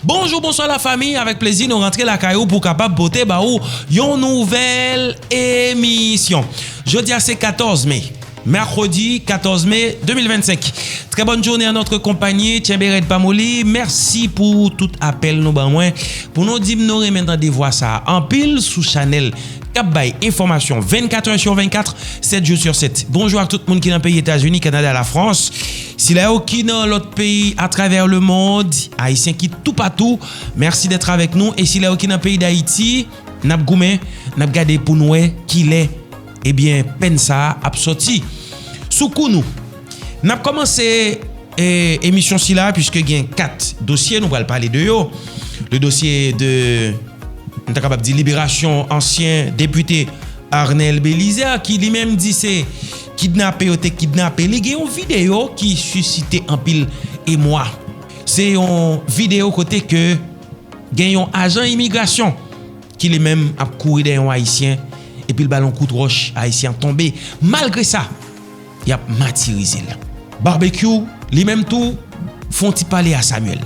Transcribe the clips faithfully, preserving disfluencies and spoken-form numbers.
Bonjou, bonswa lafanmi, avèk plezi nou rantre lakay ou pou kapab pote ba ou yon nouvèl emisyon. Jodi a se katòz me, mèkredi katòz me de mil vennsenk. Très bonne journée en notre compagnie, tyenbe rèd pa moli, mèsi pou tout apèl nou ban mwen, pou nou di m nou renmen tande vwa sa a anpil sou chanèl k ap bay enfòmasyon vennkat è sou vennkat, sèt jou sou sèt. Bonjou ak tout moun ki nan peyi Etazini, Kanada, Lafrans. Sila yo ki nan lòt peyi atravè lemonn, Ayisyen ki toupatou, mèsi d'être avec nous. E sila yo ki nan peyi Dayiti, n ap goumen, n ap gade pou n wè kilè, ebyen, pèn sa a ap sòti sou kou nou. N ap kòmanse, e, emisyon sila, piske gen kat dosye nou pral pale de yo. Le dosye de, nou ta kapab di, liberasyon ansyen depite Arnel Belizaire, ki li menm di se kidnape yo te kidnape li. Gen yon videyo ki sisite anpil emwa. Se yon videyo kote ke gen yon ajan imigrasyon ki li menm ap kouri dèyè yon Ayisyen, epi l ba l yon kout wòch, Ayisyen an tonbe. Malgre sa, y ap matirize l. Barbecue, li menm tou, fè yon ti pale a Samuel.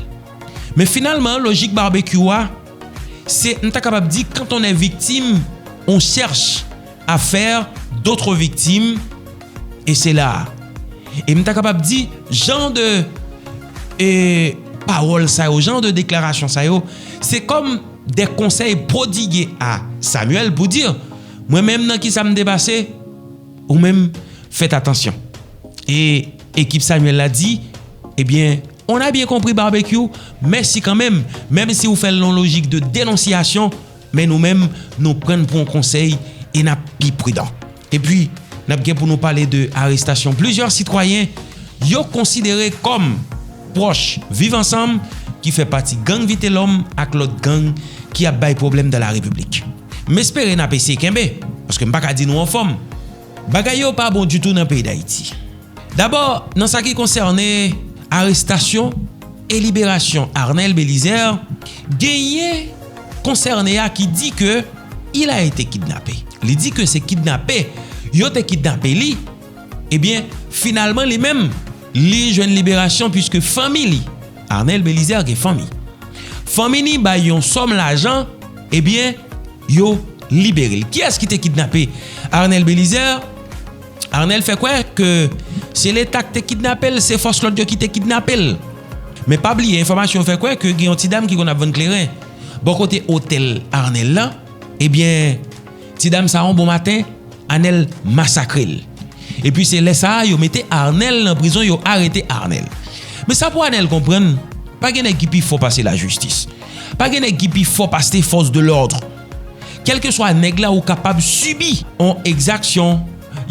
Men finalman, lojik Barbecue a, se, m ta kapab di, quand on est victime, on cherche à faire d'autres victimes, et c'est là. E m ta kapab di, jan de, e, pawòl sa yo, jan de deklarasyon sa yo, se kòm des conseils prodigués à Samuel pour dire, mwen menm nan kisa m te pase, ou menm, faites attention. E ekip Samuel la di, ebyen, on a bien compris Barbecue, mèsi kanmenm, menm si ou fè l nan lojik de denonsyasyon, men nou menm, nou pran n pou yon konsèy e n ap pi pridan. Epi, n ap gen pou nou pale de arestasyon plizyè sitwayen yo konsidere kòm pwòch Viv Ansanm ki fè pati gang Vitelòm ak lòt gang ki ap bay pwoblèm dan la repiblik. M espere n ap eseye kenbe, paske m pa ka di nou anfòm. Bagay yo pa bon ditou nan peyi Dayiti. Dabò, nan sa ki konsène arestasyon e liberasyon Arnel Belizaire, genyen konsène a ki di ke il a été kidnappé. Li di ke se kidnape, yo te kidnape li. Ebyen, finalman, li menm, li jwenn liberasyon, piske fanmi li, Arnel Belizaire gen fanmi. Fanmi li bay yon sòm lajan, ebyen, yo libere l. Kiyès ki te kidnape Arnel Belizaire? Arnel fè kwè ke se Leta ki te kidnape l, se fòs lòd yo ki te kidnape l. Men pa bliye, enfòmasyon yo fè kwè ke gen yon ti dam ki konn ap vann kleren bò kote otèl Arnel la. Ebyen, ti dam sa a, yon bon maten, Arnel masakre l. Epi se lè sa a, yo mete Arnel nan prizon, yo arete Arnel. Men sa pou Arnel konprann, pa gen nèg ki pi fò pase lajistis. Pa gen nèg ki pi fò pase fòs de lòd. Kèlkeswa nèg la, ou kapab sibi yon egzaksyon,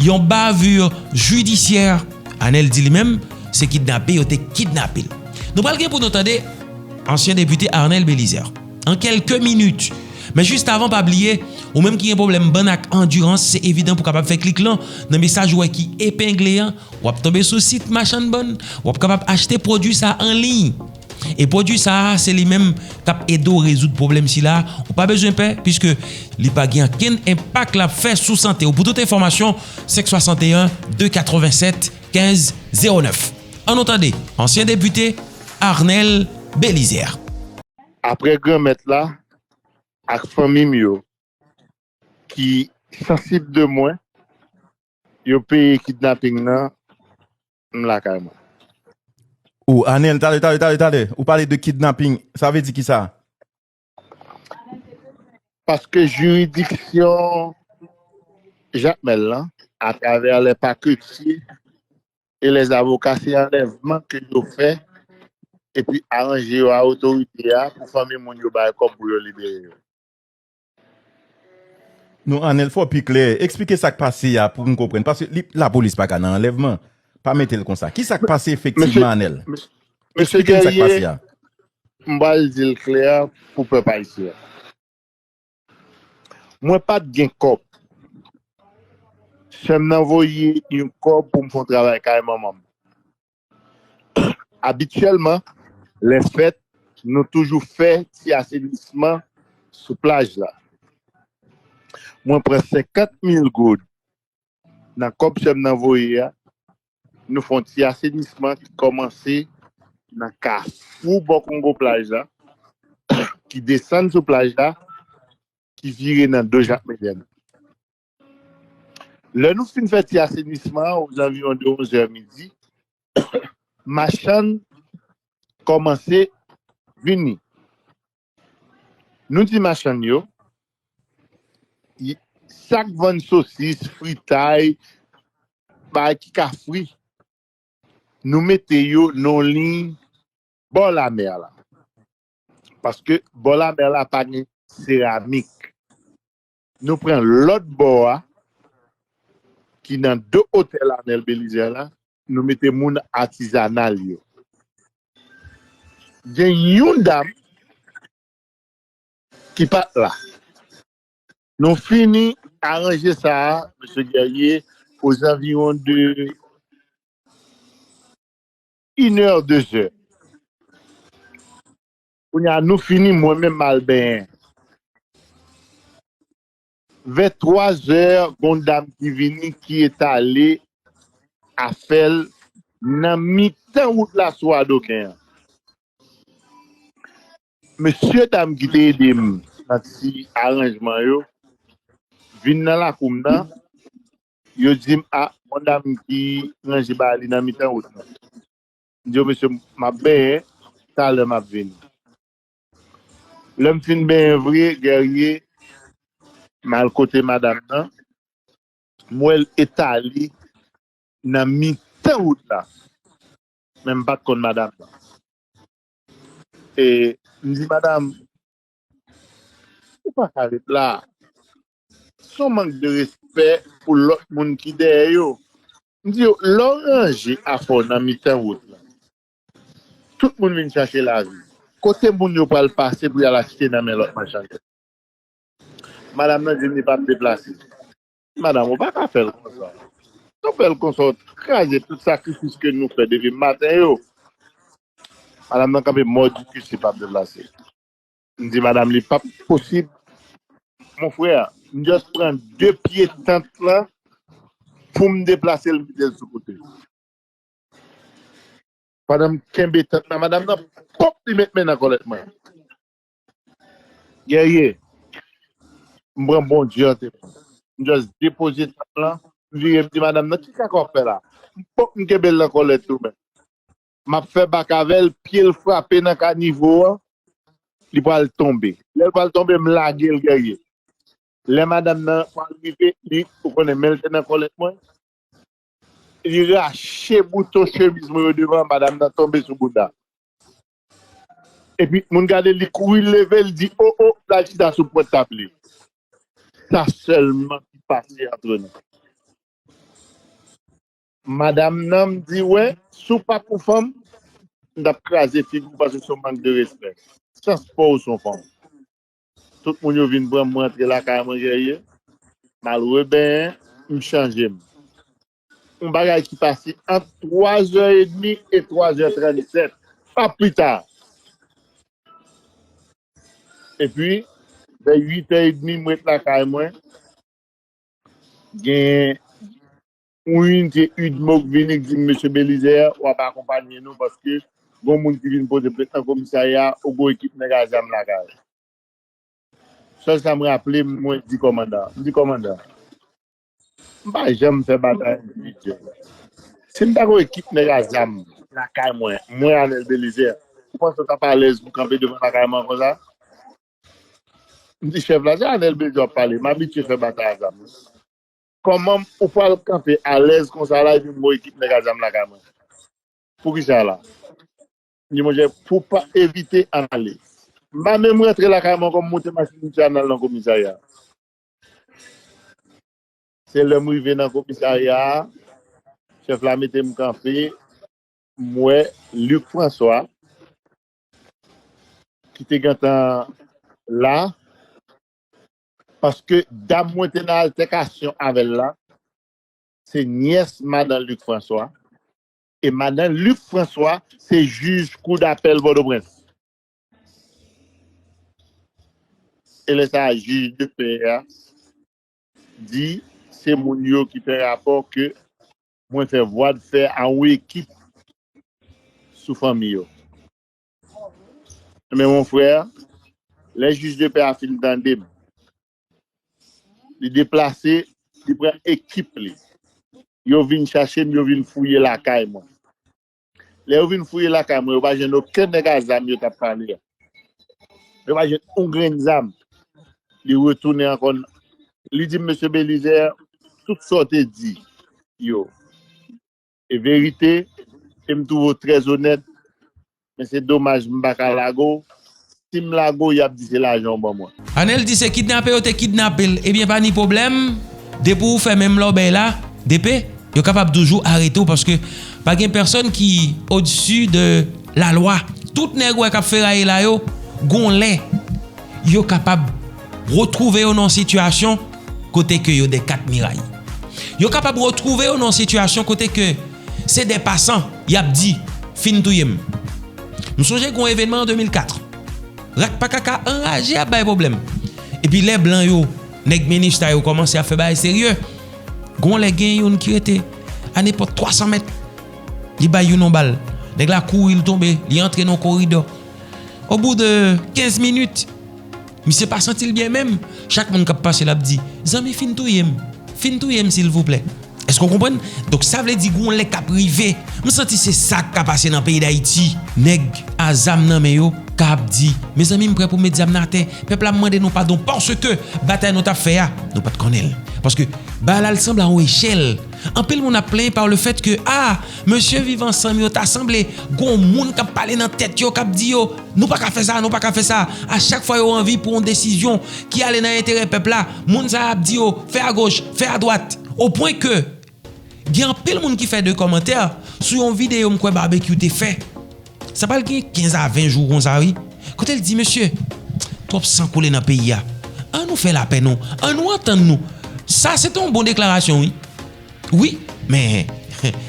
yon bavure jidisyè. Arnel di li menm, se kidnape yo te kidnape l. Nou pral gen pou nou tande ansyen depite Arnel Belizaire. An kèlke minit. Men jis avan, pa bliye, ou menm ki gen pwoblèm bann ak andirans, se evidan pou kapab fè klik lan nan mesaj ou wè ki epengle an. W ap tonbe sou sit machann bann, w ap kapab achte pwodui sa an liy. E pwodui sa a, se li menm k ap ede w rezoud pwoblèm sila. Ou pa bezwen pè, piske li pa gen okenn enpak l ap fè sou sante w. Pou tout enfòmasyon, senk swasanteyen, de katrevennsèt, kenz zewo nèf. Ann nou tande ansyen depite Arnel Belizaire. Apre Granmèt la ak fanmi m yo ki sansib de mwen, yo peye kidnaping nan, m lakay mwen. Ou, Anèl, talè, talè, talè, talè, ou pale de kidnaping, sa vle di kisa? Paske jiridiksyon Jakmèl lan, atravè lè paketye e lè avoka, se anlèvman ke yo fè epi aranje yo a otorite a pou fanmi moun yo bay kòb pou yo libere yo. Non, Anèl, fò w pi klè. Eksplike sa k pase a pou m konprann. Paske li, lapolis pa ka nan anlèvman. Pa mete l konsa. Kisa k pase efektivman, Anèl? Mesye Guerrier, m pral di l klè pou pèp ayisyen. Mwen pa t gen kòb. Sè m nan voye yon kòb pou m fè yon travay kay manman m. Abityèlman, lè fèt, nou toujou fè ti asenisman sou plaj la. Mwen pran senkant mil goud nan kòb sè m nan voye a, nou fè yon ti asenisman ki kòmanse nan kafou bò Kongo plaj la, ki desann sou plaj la, ki vire nan do Jakmèl. Lè nou fin fè ti asenisman an, ozanviwon de onz è midi, machann kòmanse vini. Nou di machann yo, y- sa k vann sosis, fritay, bagay ki ka fri, nou mete yo nan liy bò lamè la. Paske bò lamè la pa gen seramik. Nou pran lòt bò a, ki nan do otèl Anèl Belizè la, nou mete moun atizanal yo. Gen yon dam ki pa t la. Nou fini aranje sa a, mesye Guerrier, ozanviwon de inè, dezè. Kounye a, nou fini, mwen menm m al benyen. Vè twazè, gon dam ki vini, ki etale afè l nan mitan wout la sou adoken an. Mesye dam ki te ede m nan ti aranjman yo vin nan lakou m nan, yo di m, a, gon dam ki ranje bagay li nan mitan wout la. M di yo, mesye, m ap benyen, talè m ap vini. Lè m fin benyen vre, Guerrier, m al kote madanm nan, m wè l etale nan mitan wout la. Men m pa t konn madanm nan. E m di, madanm, ou pa ka ret la. Se yon mank de respè pou lòt moun ki dèyè yo. M di yo, lè w ranje afè w nan mitan wout la, tout moun vin chache lavi. Kote moun yo pral pase pou y al achte nan men lòt machann yo? Madanm nan di m li p ap deplase. Madanm, ou pa ka fè l konsa. Si w fè l konsa, w kraze tout sakrifis ke nou fè depi maten yo. Madanm nan kanpe mòdi kise, p ap deplase. M di madanm, li p ap posib. Mon frè, m just pran de pye tant lan pou m deplase l, mete l sou kote. Pandan m kenbe tant lan, madanm nan, pòp, li met men nan kòlèt mwen. Guerrier, m pran Bondye an temwen. M just depoze tant lan, m vire, m di madanm nan, ki kaka w ap fè la? M pòp, m kenbe l nan kòlèt tou menm. M ap fè bak avè l, pye l frape nan kanivo an, li pral tonbe. Lè l pral tonbe, m lage l, Guerrier. Lè madanm nan pral rive, li, ou konnen, men l te nan kòlèt mwen, li rache bouton chemiz mwen yo devan, madanm nan tonbe sou bounda. Epi, moun gade, li kouri leve, l di, o, o, l al chita sou pwent tab li. Sa sèlman ki pase antre nou. Madanm nan, m di, wè, si w pa t yon fanm, m t ap kraze figi w paske se yon mank de respè. Sans pa w, se yon fanm. Tout moun yo vin pran m, mwen antre lakay mwen, Guerrier. M al rebenyen, m chanje m. Yon bagay ki pase ant twazè edmi e twazè trannsèt, pa pita. Epi, vè uitè edmi, m ret lakay mwen. Gen yon inite UDMO k vini, k di m, mesye Belizaire, w ap akonpanye nou paske gon moun ki vin poze plent nan komisarya, ou gon ekip nèg a zam lakay. Sèl sa m raple, mwen di kòmandan, m di, kòmandan, m pa janm fè batay endividyèl. Si m ta gon ekip nèg a zam lakay mwen, mwen Anèl Belizaire, ou panse w t ap alèz pou kanpe devan lakay mwen konsa? M di chèf la, se Anèl Belizaire w ap pale, m abitye fè batay a zam. Kòman ou pral kanpe alèz konsa la epi m gon ekip nèg a zam lakay mwen? Poukisa la? M di, monchè, pou pa evite analiz. M pa menm rantre lakay mwen ankò, m monte machin misye a, n al nan komisarya. Se lè m rive nan komisarya a, chèf la mete m kanpe, m wè Luc François, ki te gentan la, paske dam mwen te nan altèkasyon avè l la, se nyès madan Luc François, e madan Luc François se jij kou dapèl Pòtoprens. E lè sa a, jij de pè a di se moun yo ki fè rapò ke mwen fè vwa de fè a yon ekip sou fanmi yo. Men mon frè, Lè jij de pè a fin tande m, li deplase, li pran ekip li. Yo vin chache m, yo vin fouye lakay mwen. Lè yo vin fouye lakay mwen, yo pa jwenn okenn nèg a zam yo t ap pale a. Yo pa jwenn yon grenn zam. Li retounen ankò. Li di m, Mesye Belizaire, tout sa w te di yo, e verite, e m twouve w trè onèt, men se domaj m pa ka lage w. Si m lage w, y ap di se lajan w ban mwen. Anèl di se kidnape yo te kidnape l. Ebyen, pa ni pwoblèm. Depi w fè menm lòbèy la, depi, yo kapab toujou arete w paske pa gen pèsonn ki odsi de lalwa. Tout nèg ou wè k ap feraye la yo, gon lè, yo kapab retwouve yo nan yon sitiyasyon kote ke yo de kat miray. Yo kapab retwouve yo nan yon sitiyasyon kote ke se de pasan, y ap di, fin touye m. M sonje gon evènman an de mil kat. Rat pa kaka anraje ap bay pwoblèm. Epi lè blan yo, nèg minista yo kòmanse ap fè bagay serye, gon lè gen youn ki rete a nenpòt twa san mèt. Li bay youn yon bal. Nèg la kouri, l tonbe, li antre nan koridò. Obou de kenz minit, misye pa santi l byen menm. Chak moun k ap pase l ap di, zanmi, fin touye m. Fin touye m, silvouplè. Èske w konprann? Donk, sa vle di gon lè k ap rive. M santi se sa k ka pase nan peyi Dayiti. Nèg a zam nan men yo ka ap di, mezanmi, m prè pou m met zam nan atè. Pèp la, m mande nou padon paske batay nou t ap fè a, nou pa t konnen l. Paske bagay la, l sanble a yon echèl. Anpil moun ap plenyen pa le fèt ke, a, mesye Viv Ansanm yo ta sanble gon moun k ap pale nan tèt yo, k ap di yo, nou pa ka fè sa, nou pa ka fè sa. A chak fwa yo anvi pran yon desizyon ki ale nan enterè pèp la, moun sa a ap di yo, fè agoch, fè adwat. O pwen ke gen anpil moun ki fè de kòmantè sou yon videyo m kwè Babekyou te fè. Sa pral gen kenz a ven jou konsa, wi. Kote l di, mesye, twòp san koule nan peyi a. An nou fè lapè non. An nou antann nou. Sa se te yon bon deklarasyon, wi. Wi, men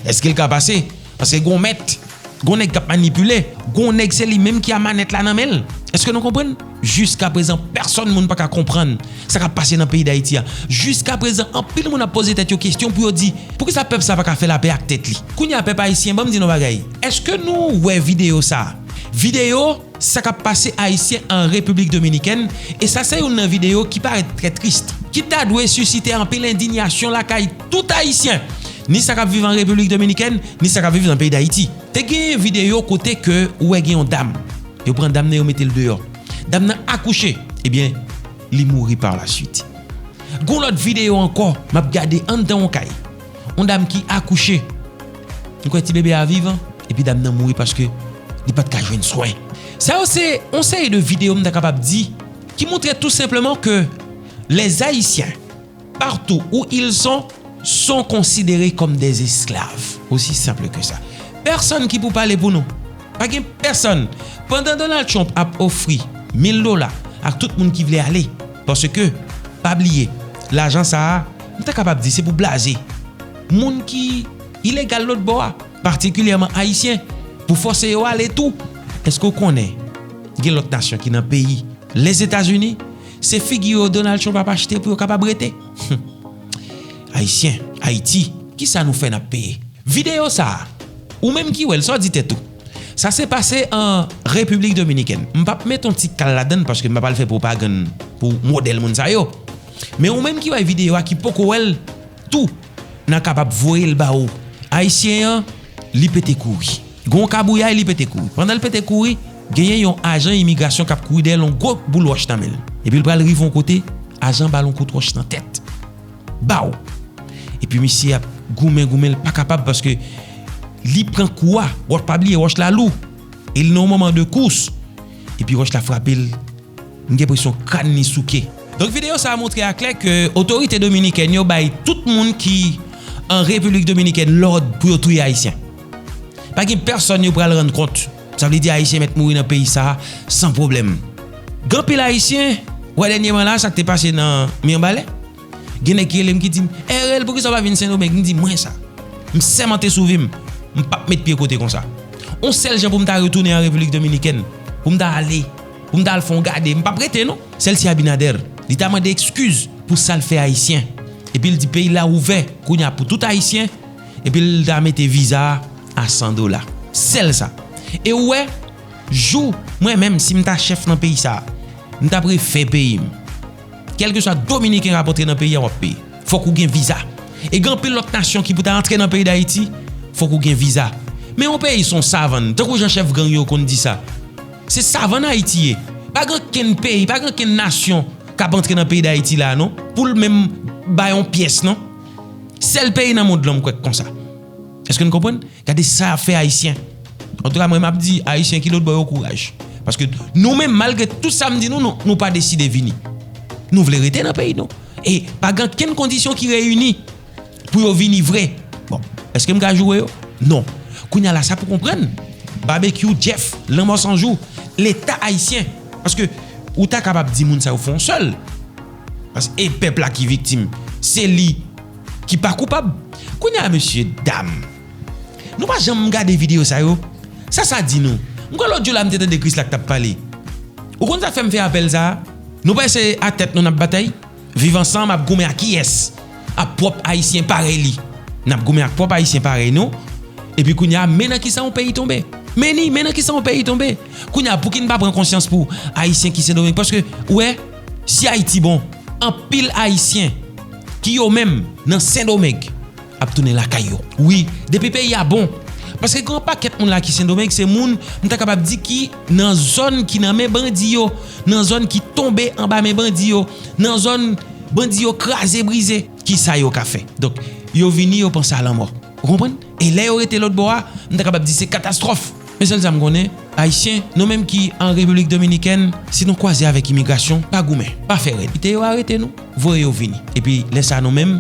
èske l ka pase? Paske gon mèt, gon nèg k ap manipile, gon nèg se li menm ki a manèt la nan men l. Èske nou konprann? Jiskaprezan, pèsonn moun pa ka konprann sa k ap pase nan peyi Dayiti a. Jiskaprezan, anpil moun ap poze tèt yo kesyon pou yo di, poukisa pèp sa pa ka fè lapè ak tèt li? Kounye a, pèp ayisyen, ban m di nou bagay. Èske nou wè videyo sa a? Videyo sa k ap pase Ayisyen an Repiblik Dominikèn, e sa se youn nan videyo ki parèt trè tris, ki ta dwe sisite anpil endiyasyon lakay tout Ayisyen, ni sa k ap viv an Repiblik Dominikèn, ni sa k ap viv nan peyi Dayiti. Te gen videyo kote ke ou wè gen yon dam, yo pran dam nan, yo mete l deyò. Dam nan akouche, ebyen, li mouri pa la swit. Gon lòt videyo ankò, m ap gade anndan yon kay. Yon dam ki akouche. M kwè ti bebe a vivan, epi dam nan mouri paske li pa t ka jwenn swen. Sa yo se yon seri de videyo m ta kapab di ki montre tou senpleman ke les Haïtiens, partout où ils sont, sont considérés comme des esclaves. Aussi simple que ça. Pèsonn ki pou pale pou nou. Pa gen pèsonn. Pandan Donald Trump ap ofri mil dola ak tout moun ki vle ale, paske, pa bliye, lajan sa a, m ta kapab di se pou blaze moun ki ilegal lòt bò a, patikilyèman Ayisyen, pou fòse yo ale tou. Èske w konnen gen lòt nasyon ki nan peyi Lèzetazini, se figi yo Donald Trump ap achte pou yo kapab rete? Ayisyen, Ayiti, kisa nou fè n ap peye? Videyo sa a, ou menm ki wè l, sa w di tèt ou? Sa se pase an Repiblik Dominikèn. M p ap met yon ti kal ladan l paske m pa pral fè pwopagann pou modèl moun sa yo. Men ou menm ki wè videyo a, ki poko wè l tou, n a kapab voye l ba ou. Ayisyen an, li pete kouri. Gon kabouyay, li pete kouri. Pandan l pete kouri, genyen yon ajan imigrasyon k ap kouri dèyè l, yon gwo boul wòch nan men l. Epi l pral rive yon kote, ajan ba l yon kout wòch nan tèt. Baw! Epi misye ap goumen, goumen, l pa kapab paske li pran kou a, wòch, pa bliye, wòch la lou. E l nan yon moman de kous. Epi wòch la frape l, m gen enpresyon kràn li souke. Donk videyo sa a montre aklè ke otorite dominikèn yo bay tout moun ki an Repiblik Dominikèn lòd pou yo touye Ayisyen. Pa gen pèsonn yo pral rann kont. Sa vle di Ayisyen mèt mouri nan peyi sa a san pwoblèm. Gen anpil Ayisyen, wè dènyèman la, sa k te pase nan Mibalè, gen nèg ki rele m ki di m, Erel, poukisa w pa vin Sendomeng? M di, mwen sa. M sèmante sou vi m, m p ap met pye kote konsa. On sèl jan pou m ta retounen an Repiblik Dominikèn, pou m ta ale, pou m ta al fè on gade, m p ap rete non. Sèl si Abinader, li ta mande ekskiz pou sa l fè Ayisyen. Epi l di peyi la ouvè kounye a pou tout Ayisyen, epi l ta mete viza a a san dola. Sèl sa. E ou wè, jou, mwen menm, si m ta chèf nan peyi sa a, m t ap refè peyi m. Kèlkeswa Dominiken k ap antre nan peyi a, w ap peye. Fòk ou gen viza. E gen anpil lòt nasyon ki pou ta antre nan peyi Dayiti, fòk ou gen viza. Men yon peyi se yon savann, tankou jan chèf gang yo konn di sa. Se savann Ayiti ye. Pa gen okenn peyi, pa gen okenn nasyon k ap antre nan peyi Dayiti la, non, pou l menm bay yon pyès, non. Sèl peyi nan mond lan m kwè k konsa. Èske n konprann? Gade sa y ap fè Ayisyen. Antouka, mwen, m ap di Ayisyen ki lòtbò yo kouraj. Paske nou menm, malgre tout sa m di nou, nou, nou pa deside vini. Nou vle rete nan peyi nou. E pa gen okenn kondisyon ki reyini pou yo vini vre. Bon, èske m ka joure yo? Non. Kounye a la, sa pou konprann. Babekyou, Jeff, Lanmò San Jou, Leta ayisyen. Paske ou ta kapab di moun sa yo fè yon sèl. Paske e pèp la ki viktim. Se li ki pa koupab. Kounye a, mesye dam, nou pa janm gade videyo sa yo. Sa sa di nou? M kwè lòt jou la, m te tande Krisla k t ap pale. Ou konn sa k fè m fè apèl sa a? Nou panse a tèt nou n ap batay? Viv Ansanm ap goumen ak kiyès? Ak pwòp Ayisyen parèy li. N ap goumen ak pwòp Ayisyen parèy nou. Epi kounye a, men nan kisa yon peyi tonbe. Men ni, men nan kisa yon peyi tonbe. Kounye a, pouki n pa pran konsyans pou Ayisyen ki Sendomeng? Paske, ou wè, si Ayiti bon, anpil Ayisyen ki yo menm nan Sendomeng ap tounen lakay yo. Wi, depi peyi a bon. Paske gen yon pakèt moun la ki Sendomeng, se moun, m ta kapab di, ki nan zòn ki nan men bandi yo, nan zòn ki tonbe anba men bandi yo, nan zòn bandi yo kraze brize. Kisa yo ka fè? Donk, yo vini, yo panse a lanmò. Ou konprann? E lè yo rete lòt bò a, m ta kapab di se katastwòf. Men sèl sa m konnen, Ayisyen, nou menm ki an Repiblik Dominikèn, si nou kwaze avèk imigrasyon, pa goumen, pa fè rèd. Kite yo arete nou, voye yo vini. Epi lè sa nou menm,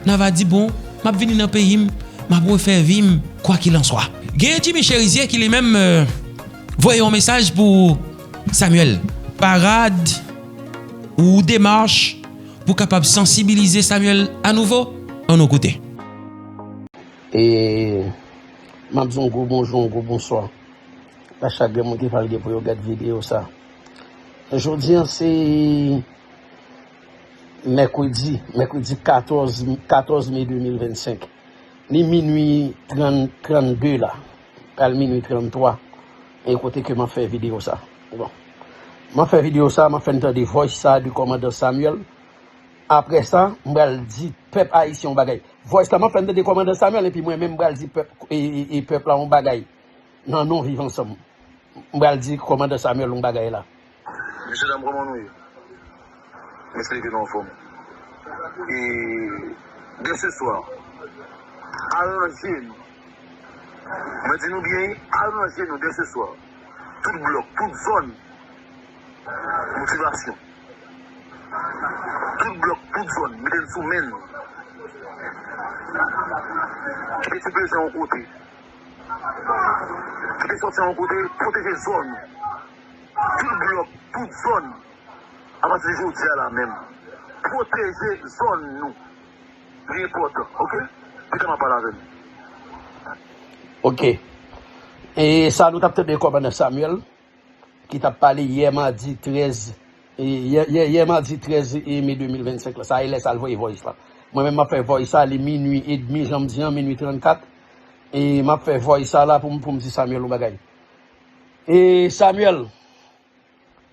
n a va di, bon, m ap vini nan peyi m, m ap refè vi m, kwakilanswa. Gen Jimmy Cherizier ki li menm, euh, voye yon mesaj pou Samuel. Parad ou demach pou kapab sansibilize Samuel anouvo? Ann nou koute. E m ap di yon gwo bonjou, yon gwo bonswa a chak grenn moun ki pral gen pou yo gad videyo sa. Jodi a se mèkredi, mèkredi katòz, katòz me de mil vennsenk. Li minui trant, trannde la, pral minui tranntwa. E kote ke m ap fè videyo sa. Bon. M ap fè videyo sa, m ap fè n tande voice sa de kòmandan Samuel. Apre sa, m pral di pèp ayisyen yon bagay. Voice la, m ap fè n tande kòmandan Samuel, epi mwen menm, m pral di pèp, e, e, e pèp la yon bagay. Nan non Viv Ansanm. M pral di kòmandan Samuel yon bagay la. Mesye dam, kòman nou ye? M espere ke nou anfòm. E dè se swa, aranje nou. Mwen di nou byen, aranje nou dè se swa. Tout blòk, tout zòn, motivasyon. Tout blòk, tout zòn, mete n sou men nou. Kite ti prezan yon kote. Kite sòti yon kote, pwoteje zòn nou. Tout blòk, tout zòn, apati de jodi a la menm, pwoteje zòn nou. Li enpòtan, oke? Pita m ap pale avè nou. Oke. E sa nou t ap tande kòmandan Samuel, ki t ap pale yè madi trèz, e, yè, yè, yè madi trèz e me de mil vennsenk la. Sa e lè sa l voye voice la. Mwen menm, m ap fè voice sa, li minui edmi, jan m di an, minui trannkat. E m ap fè voice sa la pou m, pou m di Samuel yon bagay. E Samuel,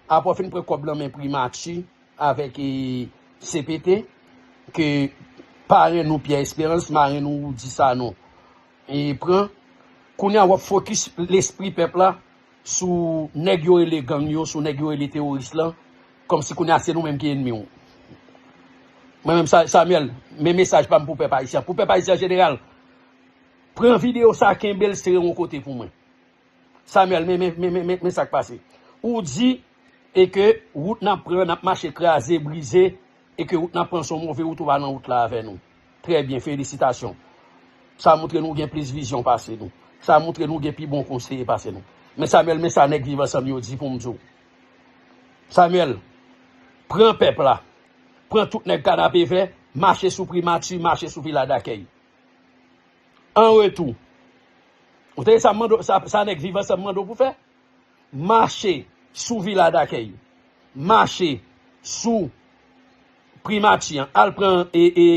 apre w fin pran kòb nan men Primati avèk, e, C P T, ke parenn nou Pierre Espérance, marenn nou Rudy Sanon, e pran, kounye a w ap fokis lespri pèp la sou nèg yo rele gang yo, sou nèg yo rele teworis lan, kòmsi kounye a se nou menm ki ènmi w. Mwen menm, Sa-, Samuel, men mesaj pa m pou pèp ayisyen, pou pèp ayisyen an jeneral, pran videyo sa, kenbe l sere yon kote pou mwen. Samuel, men, men, men, men, men, men sa k pase. Ou di, e ke wout n ap pran, n ap mache kraze, brize, e ke wout n ap pran se yon move wout, ou pa nan wout la avè nou. Trè byen, felisitasyon. Sa montre nou gen plis vizyon pase nou. Sa montre nou gen pi bon konseye pase nou. Men Samuel, men sa nèg Viv Ansanm yo di pou m di w. Samuel, pran pèp la. Pran tout nèg Kanapevè, mache sou Primati, mache sou Vila Dakèy. An retou, ou tande sa m mande w, sa, sa nèg Viv Ansanm mande w pou fè? Mache sou Vila Dakèy. Mache sou Primati an. Al pran e, e,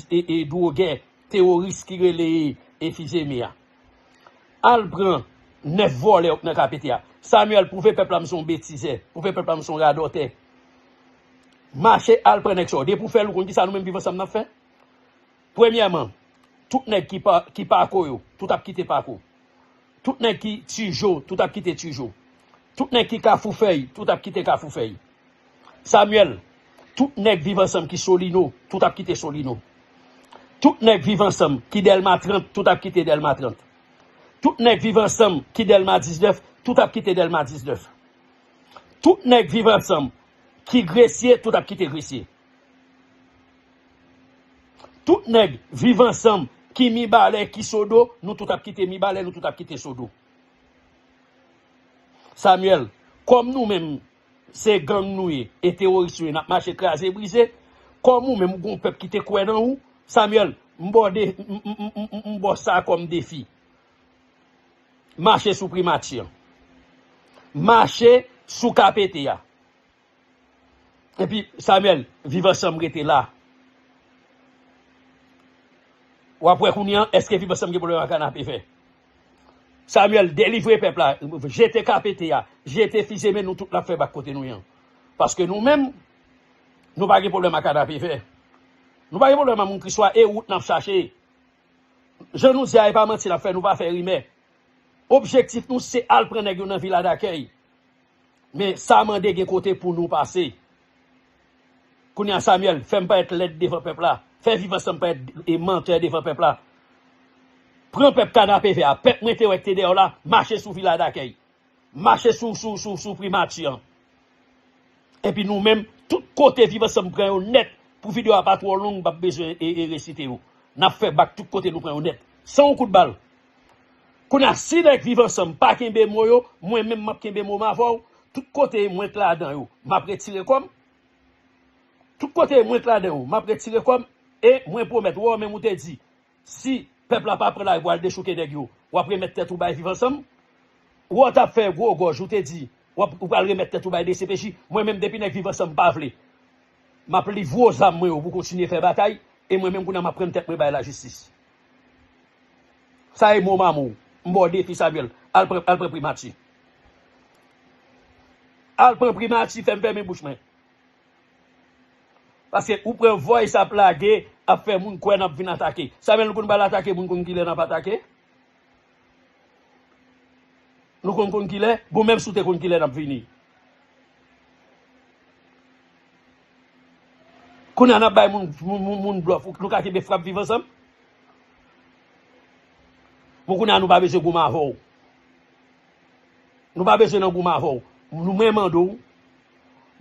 e, e dwogè, teworis ki rele e, e Fizeme a. Al pran nèf vòlè yo k nan K P T a. Samuel, pwouve pèp la m se yon betizè. Pwouve pèp la m se yon radòtè. Mache al pran nèg sa yo. Depi w fè l, ou konn ki sa nou menm Viv Ansanm n ap fè? Premyèman, tout nèg ki pa, ki Pako yo, tout ap kite Pako. Tout nèg ki Tijo, tout ap kite Tijo. Tout nèg ki Kafou Fèy, tout ap kite Kafou Fèy. Samuel, tout nèg Viv Ansanm ki Solino, tout ap kite Solino. Tout nèg Viv Ansanm ki Dèlma trant, tout ap kite Dèlma trant. Tout nèg Viv Ansanm ki Dèlma diznèf, tout ap kite Dèlma diznèf. Tout nèg Viv Ansanm ki Gresye, tout ap kite Gresye. Tout nèg Viv Ansanm ki Mibalè, ki Sodo, nou tout ap kite Mibalè, nou tout ap kite Sodo. Samuel, kòm nou menm se gang nou ye, e teworis nou ye, n ap mache kraze brize, kòm ou menm ou gon pèp ki te kwè nan ou, Samuel, m ba w de, m, m, m, m, m, m ba w sa kòm defi. Mache sou primati an. Mache sou K P T a. Epi, Samuel, Viv Ansanm rete la. W ap wè kounye a, èske Viv Ansanm gen pwoblèm ak K N A P F? Samuel, delivre pèp la, jete K P T a, jete Fizeme, nou tout n ap fè bak kote nou ye an. Paske nou menm, nou pa gen pwoblèm ak K N A P F. Nou pa gen pwoblèm ak moun Kriswa, e wout n ap chache. Jan nou di a, e pa manti n ap fè, nou pa fè rimè. Objektif nou, se al pran nèg yo nan Vila Dakèy. Men sa mande gen kote pou nou pase. Kounye a, Samuel, fè m parèt lèd devan pèp la. Fè Viv Ansanm parèt e mantè devan pèp la. Pran pèp K N A P F a, pèp mwen te wè ki te dèyè w la, mache sou Vila Dakèy. Mache sou, sou, sou, sou primati an. Epi nou menm, tout kote Viv Ansanm pran yo nèt, pou videyo a pa twò long, m p ap bezwen e, e resite yo. N ap fè bak tout kote nou pran yo nèt. San yon kout bal. Kounye a, si nèg Viv Ansanm pa kenbe mo yo, mwen menm m ap kenbe mo m avè w. Tout kote mwen t ladan yo, m ap retire kò m. Tout kote mwen t ladan yo, m ap retire kò m. E mwen pwomèt, wè w menm ou te di, si pèp la pa pran lari pou al dechouke nèg yo, w ap remèt tèt ou bay Viv Ansanm. Ou t ap fè gwo gòj, ou te di, w ap, ou pral remèt tèt ou bay D C P J. Mwen menm, depi nèg Viv Ansanm pa vle, m ap livre w zam mwen yo pou kontinye fè batay. E mwen menm, kounye a, m ap pran tèt mwen bay lajistis. Sa e mo m a mo w. M ba w defi, Samuel. Al pran, al pran primati. Al pran primati, fè m fèmen bouch mwen. Paske ou pran voice ap lage, ap fè moun kwè n ap vin atake. Samuel, nou konn pral atake moun, konn kilè n ap atake? Nou konn konn kilè? Bon, menm si w te konn kilè n ap vini. Kounye a n ap bay moun, moun, moun, moun blòf. Nou ka kenbe frap Viv Ansanm? Bon, kounye a nou pa bezwen goumen avè w. Nou pa bezwen nan goumen avè w. Nou, mwen mande w,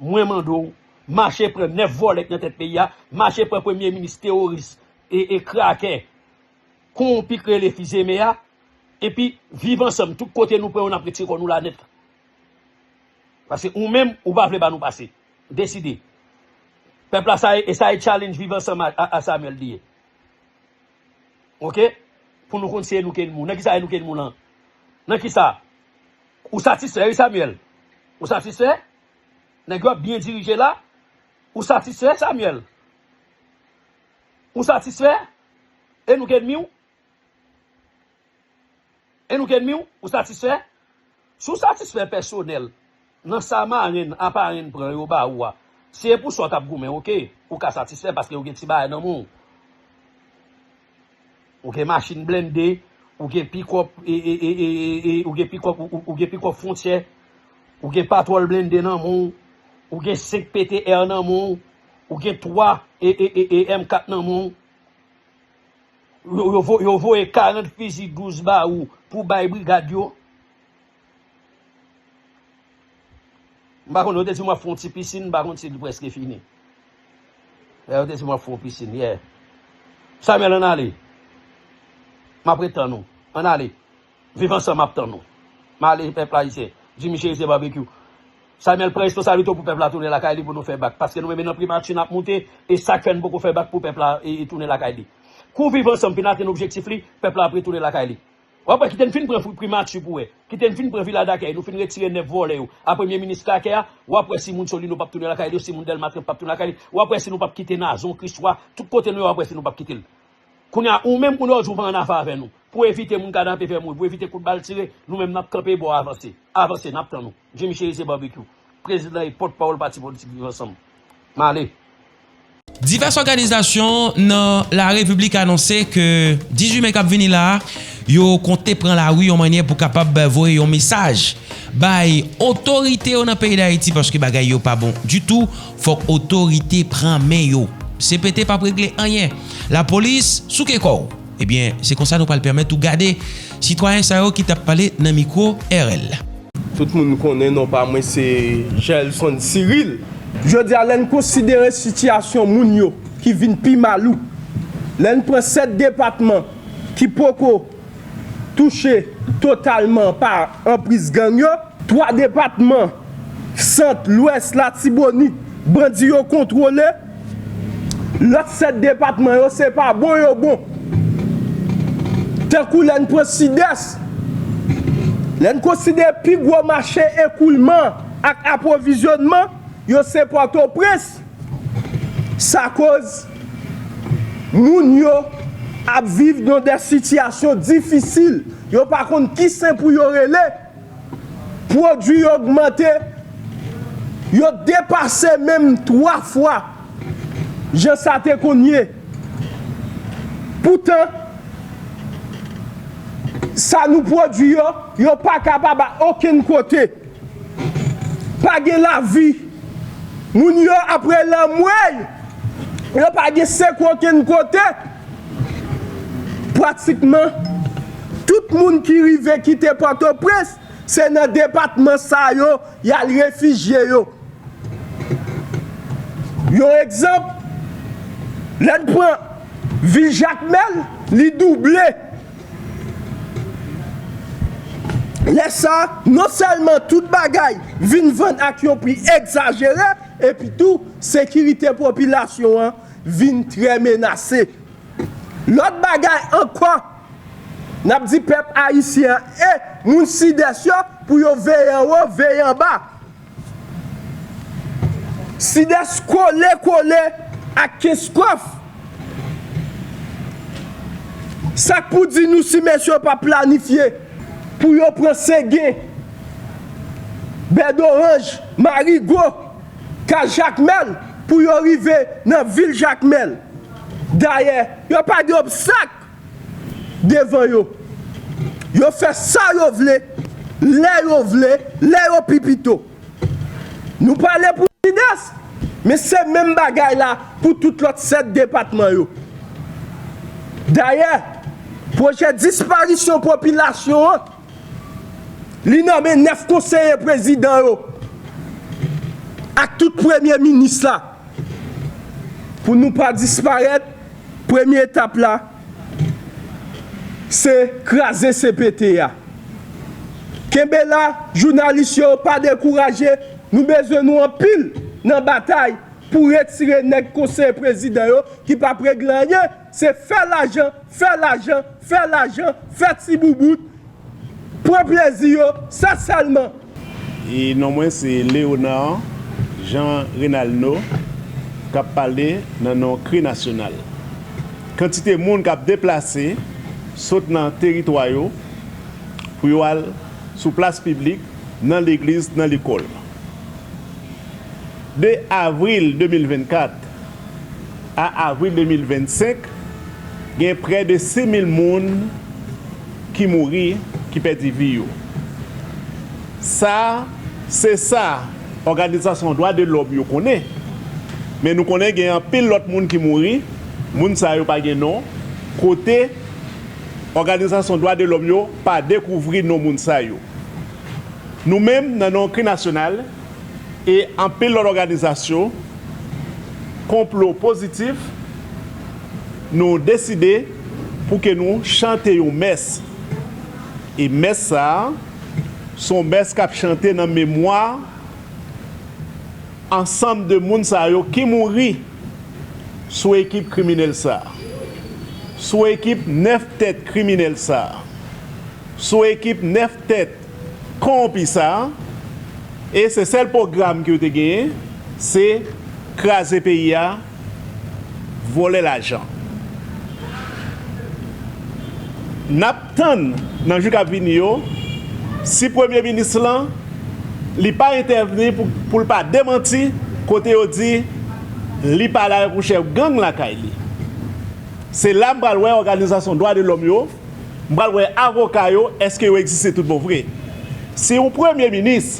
mwen mande w, mache pran nèf vòlè k nan tèt peyi a, mache pran premye minis teworis e, e krakè, konwonpi k rele Fizeme a, epi Viv Ansanm, tout kote nou pran yo, n ap retire kò nou la nèt. Paske ou menm, ou pa vle ba nou pase. Deside. Pèp la, sa e, e sa e challenge Viv Ansanm a, a, a Samuel li ye. Oke? Pou nou konn si e nou ki ènmi w. Nan kisa e nou ki ènmi w lan? Nan kisa? Ou satisfè, wi, Samuel? Ou satisfè? Nèg yo ap byen dirije la. Ou satisfè, Samuel? Ou satisfè? E nou ki ènmi w? E nou ki ènmi w? Ou satisfè? Si w satisfè pèsonèl, nan sa marenn, aparenn pran yo ba ou a, si e pou sa w t ap goumen, oke, ou ka satisfè paske ou gen ti bagay nan men w. Ou gen machin blende, ou gen pikòp, e, e, ou gen pikòp, ou, ou, ou gen pikòp fwontyè, ou gen patwòl blende nan men w, ou gen senk P T R nan men w, ou gen twa, e, e, e, e, M kat nan men w. Yo, yo vo-, yo voye karant fizi douz ba ou pou bay brigad yo. M pa konn, yo te di m w ap fè yon ti pisin, m pa konn si li prèske fini. Yè, yo te di m w ap fè yon pisin, yè. Samuel, ann ale. M ap ret tann ou. Ann ale. Viv Ansanm ap tann ou. M ale, pèp ayisyen. Jimmy Chérizier Barbecue. Samuel, pran responsablite w pou pèp la tounen lakay li pou nou fè bak. Paske nou menm nan primati n ap moute, e sa k fè n poko fè bak pou pèp la e, e tounen lakay li. Kou Viv Ansanm fin atenn objektif li, pèp la ap retounen lakay li. W ap wè, kite n fin pran fri-, primati pou wè. Kite n fin pran Vila Dakèy, nou fin retire nèf vòlè yo a premye minis krakè a, w ap wè si moun Solino p ap tounen lakay li, si moun Dèlma trant p ap tounen lakay li, w ap wè si nou p ap kite Nazon, Kriswa, tout kote nou ye, w ap wè si nou p ap kite l. Kounye a, ou menm, kounye a, w di w pa annafè avè nou. pou evite moun kadape fè mouri, pou evite kout bal tire, nou menm n ap kanpe bò avanse. Avanse, n ap tann ou. Jimmy Chérizier Barbecue, prezidan e pòtpawòl pati politik Viv Ansanm. M ale. Divès òganizasyon nan larepiblik anonse ke dizuit me k ap vini la a, yo konte pran lari yon mannyè pou kapab voye yon mesaj bay otorite yo nan peyi Dayiti, paske bagay yo pa bon ditou. Fòk otorite pran men yo. C P T p ap regle anyen. Lapolis, souke kò w. Ebyen, se konsa nou pral pèmèt ou gade sitwayen sa yo ki t ap pale nan mikwo R L. Tout moun konnen non pa mwen se Gelson Cyril. Jodi a, lè n konsidere sitiyasyon moun yo ki vin pi malouk, lè n pran sèt depatman ki poko touche totalman pa anpriz gang yo, twa depatman, Sant, Lwès, Latibonit, bandi yo kontwole, lòt sèt depatman yo, se pa bon yo bon. Tankou lè n pran Sidès, lè n konsidere pi gwo mache ekoulman ak apwovizyònman, yo se Pòtoprens. Sa koz moun yo ap viv nan de sitiyasyon difisil. Yo pa konn ki sen pou yo rele. Pwodui yo ogmante, yo depase menm twa fwa jan sa te konn ye. Poutan, sa nou pwodui yo, yo pa kapab a okenn kote. Pa gen lavi. Moun yo ap rele anmwey. Yo pa gen sekou okenn kote. Pratikman, tout moun ki rive kite Pòtoprens, se nan depatman sa yo y al refijye yo. Yon egzanp, lè n pran vil Jakmèl, li double. Lè sa a, non sèlman tout bagay vin vann ak yon pri egzajere, epi tou, sekirite popilasyon an vin trè menase. Lòt bagay ankò, n ap di pèp ayisyen an e moun Sidès yo pou yo veye anwo, veye anba. Sidès kole kole ak Kenskòf. Sa k pou di nou si mesye yo pa planifye pou yo pran Sengen, Bèdoranj, Marigo, Kay Jakmèl pou yo rive nan vil Jakmèl? Dayè, yo pa gen obstak devan yo. Yo fè sa yo vle, lè yo vle, lè yo pi pito. Nou pale pou Sidès, men se menm bagay la pou tout lòt sèt depatman yo. Dayè, pwojè disparisyon popilasyon an, li nan men nèf konseye prezidan yo ak tout premye minis la pou nou pa disparèt. Premye etap la, se kraze C P T a. Kenbe la, jounalis yo, pa dekouraje. Nou bezwen nou anpil nan batay pou retire nèg konseye prezidan yo ki p ap regle anyen. Se fè lajan, fè lajan, fè lajan, fè ti boubout. Pran plezi yo, sa sèlman. E non mwen se Léonard Jean Renalno k ap pale nan non Kri Nasyonal. Kantite moun k ap deplase sot nan teritwa yo pou yo al sou plas piblik, nan legliz, nan lekòl. De avril de mil vennkat a avril de mil vennsenk, gen prè de sis mil moun ki mouri, ki pèdi vi yo. Sa, se sa òganizasyon dwa de lòm yo konnen. Men nou konnen gen anpil lòt moun ki mouri, moun sa yo pa gen non, kote òganizasyon dwa de lòm yo pa dekouvri non moun sa yo. Nou menm, nan non Kri Nasyonal e anpil lòt òganizasyon, Konplo Pozitif, nou deside pou ke nou chante yon mès. E mès sa a, se yon mès k ap chante nan memwa ansanm de moun sa yo ki mouri sou ekip kriminèl sa a, sou ekip nèf tèt kriminèl sa a, sou ekip nèf tèt kowonpi sa a, e se sèl pwogram ke yo te genyen, se kraze peyi a, vòlè lajan. N ap tann nan jou k ap vini yo si Premye Minis lan li pa entèvni pou, pou l pa demanti kote yo di li pale avèk yon chèf gang lakay li. Se la m pral wè òganizasyon dwa de lòm yo, m pral wè avoka yo, èske yo egziste tout bon vre. Si yon Premye Minis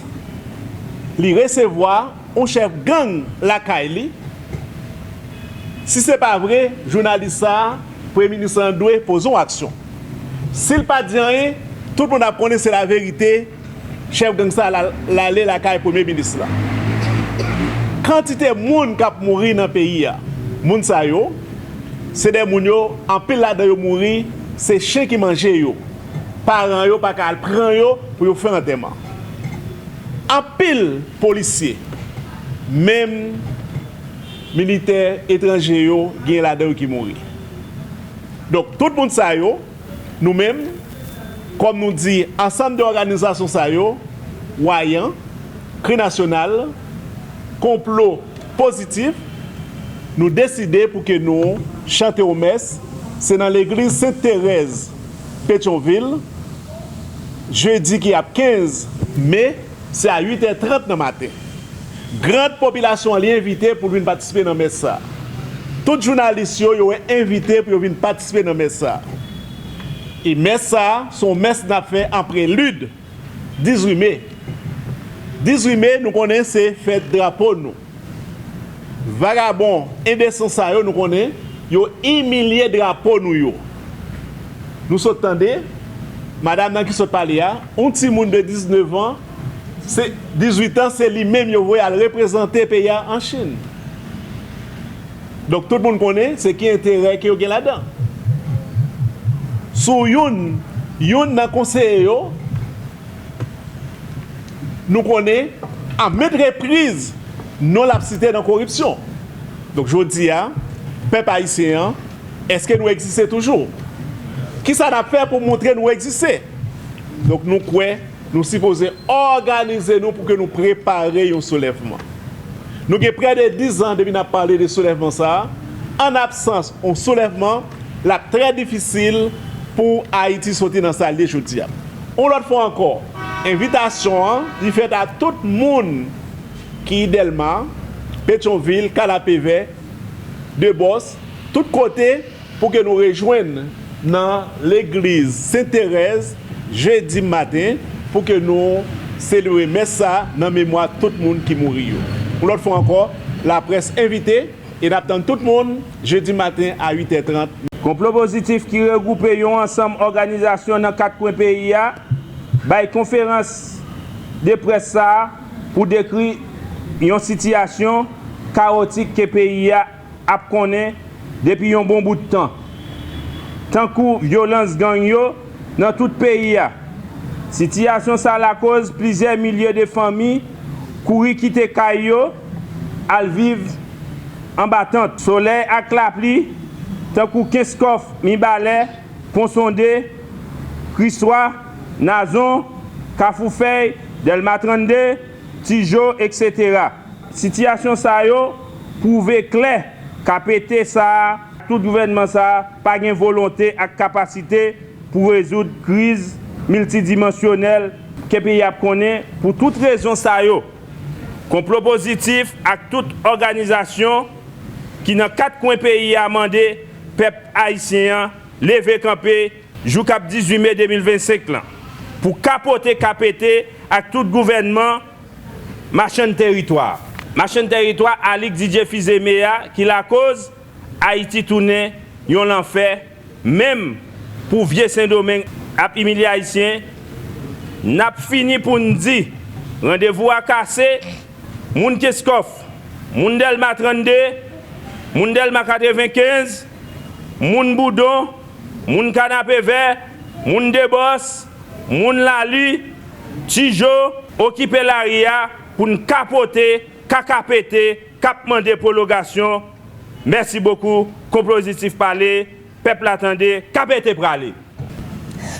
li resevwa yon chèf gang lakay li, si se pa vre, jounalis sa a, Premye Minis lan dwe poze yon aksyon. Si l pa di anyen, tout moun ap konnen se laverite, chèf gang sa a l ale lakay Premye Minis la. Kantite moun k ap mouri nan peyi a, moun sa yo, se de moun yo, anpil ladan yo mouri, se chen ki manje yo. Paran yo pa ka al pran yo pou yo fè antèman. Anpil polisye, menm militè etranje yo, gen ladan yo ki mouri. Donk, tout moun sa yo, nou menm, kòm nou di, ansanm de òganizasyon sa yo, Wayan, Kri Nasyonal, Konplo Pozitif, nou deside pou ke nou chante omès, se nan legliz Sent Terèz, Petyonvil, jedi ki ap kenz me, se a uit è trant nan maten. Grand popilasyon an li envite pou l vin patisipe nan mès sa a. Tout jounalis yo, yo envite pou yo vin patisipe nan mès sa a. E mès sa a, se yon mès n ap fè an prelid dizuit me. Dizuit me, nou konnen se fèt drapo nou. Vagabon endesan sa yo, nou konnen, yo imilye drapo nou yo. Nou sot tande, madanm nan ki sot pale a, yon timoun de diznèf an, se dizuit an, se li menm yo voye al reprezante peyi a an Chin. Donk, tout moun konnen se ki enterè ke yo gen ladan. Sou youn, youn nan konseye yo, nou konnen, a maintes reprises, non l ap site nan koripsyon. Donk, jodi a, pèp ayisyen an, èske nou egziste toujou? Kisa n ap fè pou montre nou egziste? Donk, nou kwè nou sipoze òganize nou pou ke nou prepare yon soulèvman. Nou gen prè de diz an depi n ap pale de soulèvman sa a. An absans yon soulèvman, l ap trè difisil pou Ayiti soti nan sa l ye jodi a. Yon lòt fwa ankò, envitasyon an, li fèt a tout moun ki Dèlma, Petyonvil, Kanapevè, Debòs, tout kote, pou ke nou rejwenn nan legliz Sent Terèz jedi maten, pou ke nou selebre mès sa nan memwa tout moun ki mouri yo. Yon lòt fwa ankò, laprès envite e n ap tann tout moun jedi maten a uit è trant. Konplo Pozitif ki regwoupe yon ansanm òganizasyon nan kat kwen peyi a bay konferans de près sa a pou dekri yon sitiyasyon kawotik ke peyi a ap konnen depi yon bon bout tan, tankou vyolans gang yo nan tout peyi a. Sitiyasyon sa lakoz plizyè milye de fanmi kouri kite kay yo al viv anba tant. Solèy ak lapli, tankou Kenskòf, Mibalè, Pon Sonde, Kriswa, Nazon, Kafou Fèy, Dèlma trannde, Tijo, etsetera. Sitiyasyon sa yo pwouve klè K P T sa a, tout gouvènman sa a pa gen volonte ak kapasite pou rezoud kriz miltidimansyonèl ke peyi a ap konnen. Pou tout rezon sa yo, Konplo Pozitif ak tout òganizasyon ki nan kat kwen peyi a mande pèp ayisyen an leve kanpe jou k ap dizuit me de mil vennsenk lan pou kapote K P T ak tout gouvènman machann teritwa. Machann teritwa a lik D J Fils-Aimé a ki lakoz Ayiti tounen yon lanfè, menm pou vye Sendomeng ap imilye Ayisyen. N ap fini pou n di, randevou a kase, moun Kenskòf, moun Dèlma trannde, moun Dèlma katrevenkenz, moun Boudon, moun Kanapevè, moun Debòs, moun Lali, Tijo, okipe lari a pou n kapote K K P T k ap mande pwologasyon. Mèsi bokou. Konplo Pozitif pale, pèp la tande, K P T prale.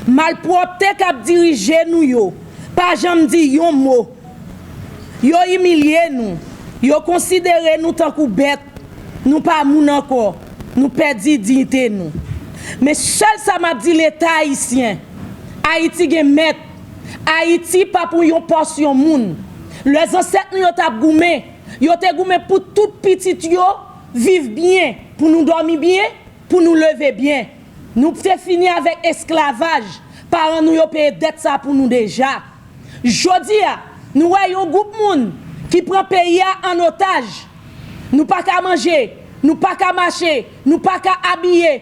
Malpwòpte k ap dirije nou yo pa janm di yon mo. Yo imilye nou. Yo konsidere nou tankou bèt. Nou pa moun ankò. Nou pèdi diyite nou. Men sèl sa m ap di Leta ayisyen, Ayiti gen mèt. Ayiti pa pou yon pòs yon moun. Lè zansèt nou yo t ap goumen, yo te goumen pou tout pitit yo viv byen, pou nou dòmi byen, pou nou leve byen. Nou te fini avèk esklavaj. Paran nou yo peye dèt sa pou nou deja. Jodi a, nou wè yon gwoup moun ki pran peyi a an otaj. Nou pa ka manje, nou pa ka mache, nou pa ka abiye.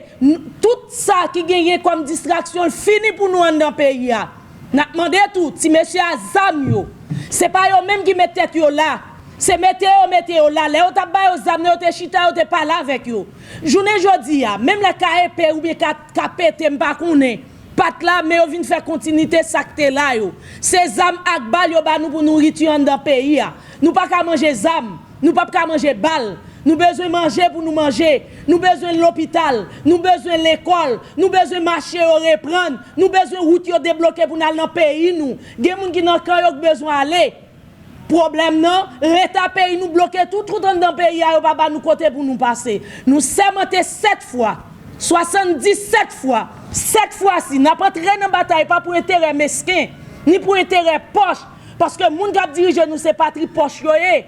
Tout sa ki genyen kòm distraksyon fini pou nou anndan peyi a. N ap mande tou ti mesye a zam yo. Se pa yo menm ki met tèt yo la. Se mete yo mete yo la. Lè yo t ap ba yo zam nan, yo te chita, yo te pale avèk yo. Jounen jodi a, menm lè ka epe oubyen ka, ka pete, m pa konnen. Pat la, men yo vin fè kontinite sa k te la yo. Se zam ak bal yo ba nou pou nou ritye anndan peyi a. Nou pa ka manje zam, nou p ap ka manje bal. Nou bezwen manje pou nou manje. Nou bezwen lopital, nou bezwen lekòl, nou bezwen mache yo reprann, nou bezwen wout yo debloke pou n al nan peyi nou. Gen moun ki nan kan yo k bezwen ale. Pwoblèm nan, leta peyi nou bloke tout wout anndan peyi a, yo pa ba nou kote pou nou pase. Nou sèmante sèt fwa, swasanndisèt fwa, sèt fwa si n ap antre nan batay pa pou enterè mesken, ni pou enterè pòch, paske moun k ap dirije nou se patri pòch yo ye.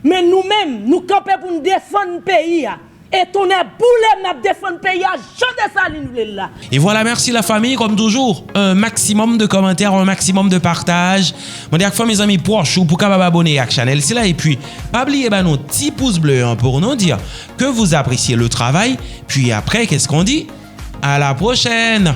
Men nou menm, nou kanpe pou n defann peyi a. E tonnè boule m, n ap defann peyi a jan Desalin vle l la. Et voilà, merci la famille, comme toujours, un maximum de commentaires, un maximum de partage. Mande ak fanmi, zanmi, pwòch ou pou kapab abone ak chanèl sila. Epi, pa bliye ba nou ti pous ble an pou nou di ke vous appréciez le travail. Puis après, qu'est-ce qu'on dit? À la prochaine!